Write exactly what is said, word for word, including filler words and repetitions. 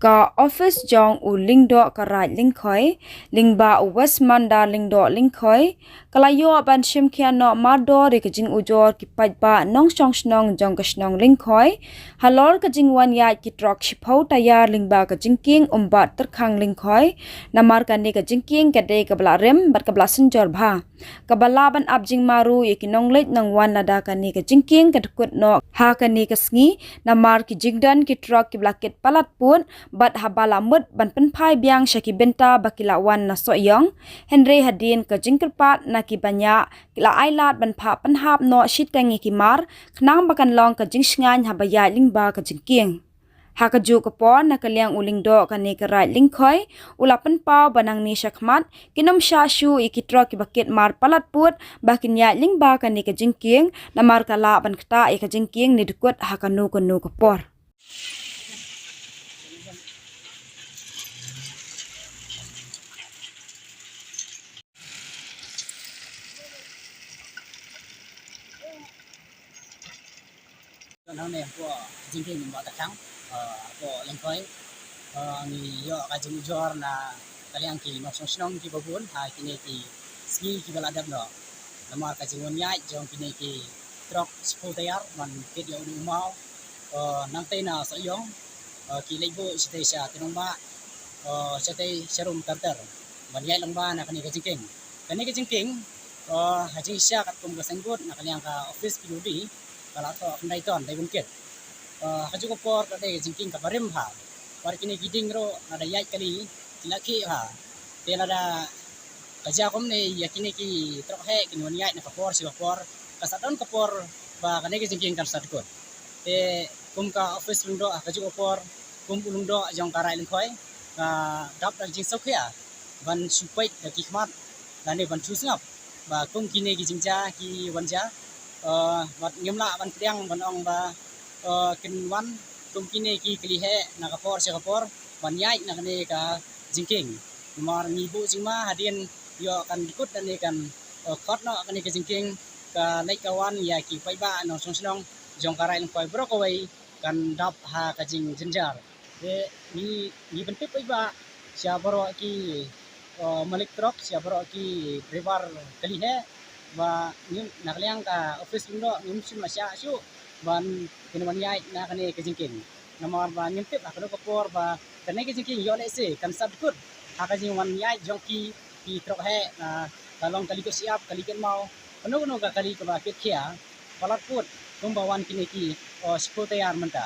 Ka office jong u Lyngdoh Karaid Lyngkhoi, lyngba u Westmander Lyngdoh Lyngkhoi, ka la ïoh ban shim khia noh mardor ïa ka jingujor ki paidbah nongshong shnong jong ka shnong Lyngkhoi halor ka jingwan ïaid ki trok shiphew tayar lyngba ka jingkieng Umbat Tyrkhang Lyngkhoi, namar kane ka jingkieng ka dei kaba la rim bad kaba la synjor bha. Kaba lah ban ap jingma ruh ïa ki nongleit nongwan lada kane ka jingkieng ka dkut noh ha kane ka sngi, namar ki jingdon ki trok kiba la kit palat pud bad haba la mut ban pynphai biang sha ki bynta ba ki la wan na Sohiong, hynrei hadien ka jingkyrpad na ki bniah ki la ailad ban phah pynhap noh shiteng ïa ki mar khnang ba kan long ka jingshngaiñ haba ïaid lyngba ka jingkieng. Ha kajuh ka por, na ka liang u Lyngdoh kane Karaid Lyngkhoi u la pynpaw ba nangne shakhmat kin ym shah shuh ïa ki trok kiba kit mar palat pud ba kin ïaid lyngba kane ka jingkieng, namar ka lah ban ktah ïa ka jingkieng ne dkut ha kano kano ka por. Hangne hapoh jingkieng Umbat Tyrkhang, eh, hapoh Lyngkhoi, eh, ngi ïoh ka jingujor na ka liang ki nongshong shnong kiba bun ha kine ki sngi kiba la dep noh. Namar ka jingwan ïaid jong kine ki trok shiphew tayar ban kit ïa une u maw, eh, nangtei na Sohiong, eh, ki leit buh shatei sha Tnongbah, eh, shatei sharum ter ter ban ïaid lyngba na kane ka jingkieng. Kane ka jingkieng, eh, ha jingshisha katkum ka signboard na ka liang ka office P W D ka la thoh khyndai ton dei ban kit. Eh, ha kajuh ka por ka dei ka jingkieng kaba rim bha. Bad kine ki dieng ruh lada ïaid kali ki la khih bha. Te lada ka jia kumne ïa kine ki trok heh kin wan ïaid na ka por sha ka por, ka sa don ka por ba kane ka jingkieng kan sa dkut. Te kum ka office Lyngdoh ha kajuh ka por, kum u Lyngdoh jong Karaid Lyngkhoi, ka dap da ka jingsngewkhia ban shu peit da ki khmat lane ban shu sngap ba kum kine ki jingjia ki wan jia, eh, bad ngim lah ban pdiang ban ong ba, eh, kin wan kum kine ki kali heh na ka por sha ka por ban ïaid na kane ka jingkieng. Namar ngi buh jingma hadien ïoh kan dkut lane kan, eh, khot noh kane ka jingkieng, ka leit ka wan ïa ki paidbah nongshong shnong jong Karaid Lyngkhoi baroh kawei kan dap ha ka jingjynjar. Te ngi, ngi pyntip paidbah sha baroh ki, eh, malik trok, sha baroh ki driver kali heh ba ngim, na ka liang ka office Lyngdoh ngim shym la shah shuh ban kin wan ïaid na kane ka jingkieng. Namar ba ngim tip ha kano ka por ba kane ka jingkieng ïoh lehse kan sa dkut ha ka jingwan ïaid jong ki, ki trok heh, ah, ka long kali kit shyiap, kali kit maw, kano kano ka kali kaba kit khia palat pud kumba wan kine ki, oh, shiphew tayar mynta.